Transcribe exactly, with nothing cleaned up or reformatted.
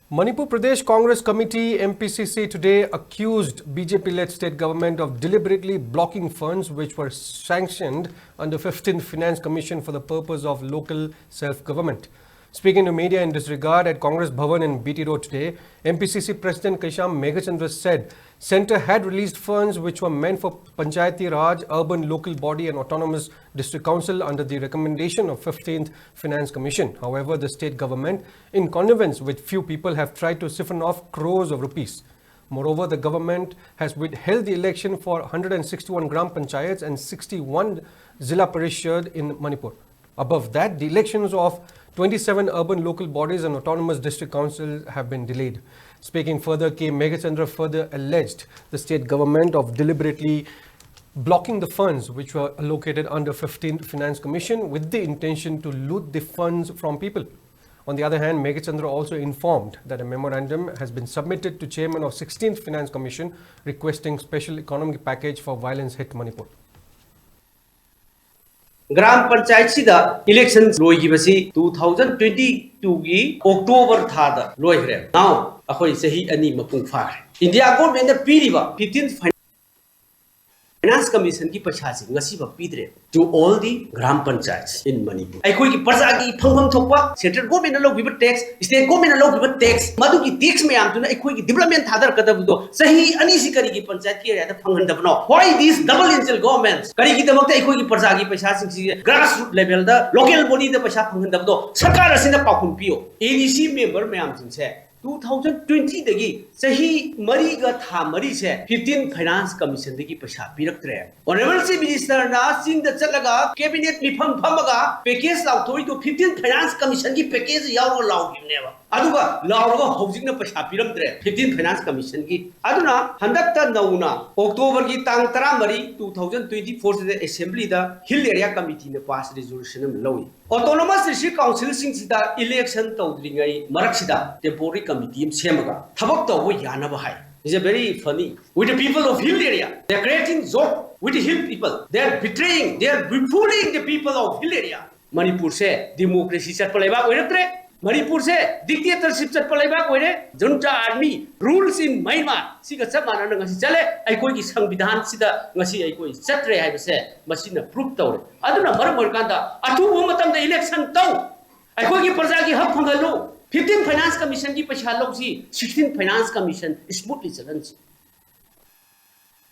Manipur Pradesh Congress Committee, M P C C, today accused B J P-led state government of deliberately blocking funds which were sanctioned under fifteenth Finance Commission for the purpose of local self-government. Speaking to media in this regard at Congress Bhavan in B T Road today, M P C C President Keisham Meghachandra said Centre had released funds which were meant for Panchayati Raj, Urban Local Body and Autonomous District Council under the recommendation of fifteenth Finance Commission. However, the state government, in connivance with few people, have tried to siphon off crores of rupees. Moreover, the government has withheld the election for one hundred sixty-one Gram Panchayats and sixty-one Zilla Parishad in Manipur. Above that, the elections of twenty-seven urban local bodies and autonomous district councils have been delayed. Speaking further, K Meghachandra further alleged the state government of deliberately blocking the funds which were allocated under fifteenth Finance Commission with the intention to loot the funds from people. On the other hand, Meghachandra also informed that a memorandum has been submitted to chairman of sixteenth Finance Commission requesting special economic package for violence hit Manipur. ꯒ꯭ꯔꯥꯝ ꯄꯟꯆꯥꯌꯠꯁꯤꯗ election ꯂꯣꯏꯈꯤꯕꯁꯤ two thousand twenty ꯇꯨꯒꯤ October ꯊꯥꯗ ꯂꯣꯏꯈ꯭ꯔꯦ꯫ Now ꯑꯩꯈꯣꯏ ꯆꯍꯤ ꯑꯅꯤ ꯃꯄꯨꯡ ꯐꯥꯈ꯭ꯔꯦ꯫ ꯏꯟꯗꯤꯌꯥ ꯒꯣꯔꯃꯦꯟꯅ ꯄꯤꯔꯤꯕ ꯐꯤꯐꯇꯤꯟ ꯐꯥꯏꯅꯥꯟꯁ ꯀꯃꯤꯁꯟꯒꯤ ꯄꯩꯁꯥꯁꯤ ꯉꯁꯤꯐꯥꯎ ꯄꯤꯗ꯭ꯔꯦ to all the gram panchayats in Manipur꯫ ꯑꯩꯈꯣꯏꯒꯤ ꯄ꯭ꯔꯖꯥꯒꯤ ꯐꯪꯐꯝ ꯊꯣꯛꯄ ꯁꯦꯟꯇ꯭ꯔꯦꯜ ꯒꯣꯔꯃꯦꯟꯅ ꯂꯧꯈꯤꯕ ꯇꯦꯛꯁ, ꯁ꯭ꯇꯦꯠ ꯒꯣꯔꯃꯦꯟꯅ ꯂꯧꯈꯤꯕ ꯇꯦꯛꯁ, ꯃꯗꯨꯒꯤ ꯇꯦꯛꯁ ꯃꯌꯥꯝꯗꯨꯅ ꯑꯩꯈꯣꯏꯒꯤ ꯗꯤꯕꯂꯞꯃꯦꯟ ꯊꯥꯗꯔꯛꯀꯗꯕꯗꯣ ꯆꯍꯤ ꯑꯅꯤꯁꯤ ꯀꯔꯤꯒꯤ ꯄꯟꯆꯥꯌꯠꯀꯤ ꯑꯦꯔꯤꯌꯥꯗ ꯐꯪꯍꯟꯗꯕꯅꯣ? Why these double engine governments? ꯀꯔꯤꯒꯤꯗꯃꯛꯇ ꯑꯩꯈꯣꯏꯒꯤ ꯄ꯭ꯔꯖꯥꯒꯤ ꯄꯩꯁꯥꯁꯤꯡꯁꯤ grassroots levelꯗ, local bodyꯗ ꯄꯩꯁꯥ ꯐꯪꯍꯟꯗꯕꯗꯣ ꯁꯔꯀꯥꯔ ꯑꯁꯤꯅ ꯄꯥꯎꯈꯨꯝ ꯄꯤꯌꯨ꯫ ꯑꯦ ꯗꯤ ꯁꯤ ꯃꯦꯝꯕꯔ ꯃꯌꯥꯝꯁꯤꯡꯁꯦ ꯇꯨ ꯊꯥꯎꯖꯟ ꯇ꯭ꯋꯦꯟꯇꯤꯗꯒꯤ ꯆꯍꯤ ꯃꯔꯤꯒ ꯊꯥ ꯃꯔꯤꯁꯦ ꯐꯤꯐꯇꯤꯟ ꯐꯥꯏꯅꯥꯟꯁ ꯀꯃꯤꯁꯟꯗꯒꯤ ꯄꯩꯁꯥ ꯄꯤꯔꯛꯇ꯭ꯔꯦ꯫ ꯑꯣꯅꯔꯦꯕꯜ ꯆꯤꯐ ꯃꯤꯅꯤꯁꯇꯔꯅ ꯆꯤꯡꯗ ꯆꯠꯂꯒ ꯀꯦꯕꯤꯅꯦꯠ ꯃꯤꯐꯝ ꯐꯝꯃꯒ ꯄꯦꯀꯦꯖ ꯂꯥꯎꯊꯣꯛꯏꯗꯣ ꯐꯤꯐꯇꯤꯟ ꯐꯥꯏꯅꯥꯟꯁ ꯀꯃꯤꯁꯟꯒꯤ ꯄꯦꯀꯦꯖ ꯌꯥꯎꯔꯒ ꯂꯥꯎꯈꯤꯕꯅꯦꯕ꯫ ꯑꯗꯨꯒ ꯂꯥꯎꯔꯒ ꯍꯧꯖꯤꯛꯅ ꯄꯩꯁꯥ ꯄꯤꯔꯝꯗ꯭ꯔꯦ ꯐꯤꯐꯇꯤꯟ ꯐꯥꯏꯅꯥꯟꯁ ꯀꯃꯤꯁꯟꯒꯤ꯫ ꯑꯗꯨꯅ ꯍꯟꯗꯛꯇ ꯅꯧꯅ ꯑꯣꯛꯇꯣꯕꯔꯒꯤ ꯇꯥꯡ ꯇꯔꯥꯃꯔꯤ, ꯇꯨ ꯊꯥꯎꯖꯟ ꯇ꯭ꯋꯦꯟꯇꯤ ꯐꯣꯔꯁꯤꯗ ꯑꯦꯁꯦꯝꯕ꯭ꯂꯤꯗ ꯍꯤꯜ ꯑꯦꯔꯤꯌꯥ ꯀꯃꯤꯇꯤꯅ ꯄꯥꯁ ꯔꯤꯖꯣꯂꯨꯁꯟ ꯑꯃ ꯂꯧꯏ꯫ ꯑꯣꯇꯣꯅꯣꯃꯁ ꯗꯤꯁꯇ꯭ꯔꯤꯛ ꯀꯥꯎꯟꯁꯤꯜꯁꯤꯡꯁꯤꯗ ꯏꯂꯦꯛꯁꯟ ꯇꯧꯗ꯭ꯔꯤꯉꯩ ꯃꯔꯛꯁꯤꯗ ꯇꯦꯝꯄꯣꯔꯔꯤ ꯀꯃꯤꯇꯤ ꯑꯃ ꯁꯦꯝꯃꯒ ꯊꯕꯛ ꯇꯧꯕ ꯌꯥꯅꯕ ꯍꯥꯏ꯫ It's a very funny. With the people of hill area, they're creating joke with the hill people. They're betraying, they're bullying the people of hill area. ꯃꯅꯤꯄꯨꯔꯁꯦ democracy ꯆꯠꯄ ꯂꯩꯕꯥꯛ ꯑꯣꯏꯔꯛꯇ꯭ꯔꯦ꯫ ꯃꯅꯤꯄꯨꯔꯁꯦ dictatorship ꯆꯠꯄ ꯂꯩꯕꯥꯛ ꯑꯣꯏꯔꯦ꯫ Junta army rules in Myanmar ꯁꯤꯒ ꯆꯞ ꯃꯥꯟꯅꯅ ꯉꯁꯤ ꯆꯠꯂꯦ꯫ ꯑꯩꯈꯣꯏꯒꯤ ꯁꯪꯕꯤꯙꯥꯟꯁꯤꯗ ꯉꯁꯤ ꯑꯩꯈꯣꯏ ꯆꯠꯇ꯭ꯔꯦ ꯍꯥꯏꯕꯁꯦ ꯃꯁꯤꯅ proof ꯇꯧꯔꯦ꯫ ꯑꯗꯨꯅ ꯃꯔꯝ ꯑꯣꯏꯔꯀꯥꯟꯗ ꯑꯊꯨꯕ ꯃꯇꯝꯗ election ꯇꯧ, ꯑꯩꯈꯣꯏꯒꯤ ꯄ꯭ꯔꯖꯥꯒꯤ ꯍꯛ ꯐꯪꯍꯜꯂꯨ꯫ Fifteen Finance Commissionꯒꯤ ꯄꯩꯁꯥ ꯂꯧꯁꯤ, sixteen Finance Commission smoothly ꯆꯠꯍꯟꯁꯤ꯫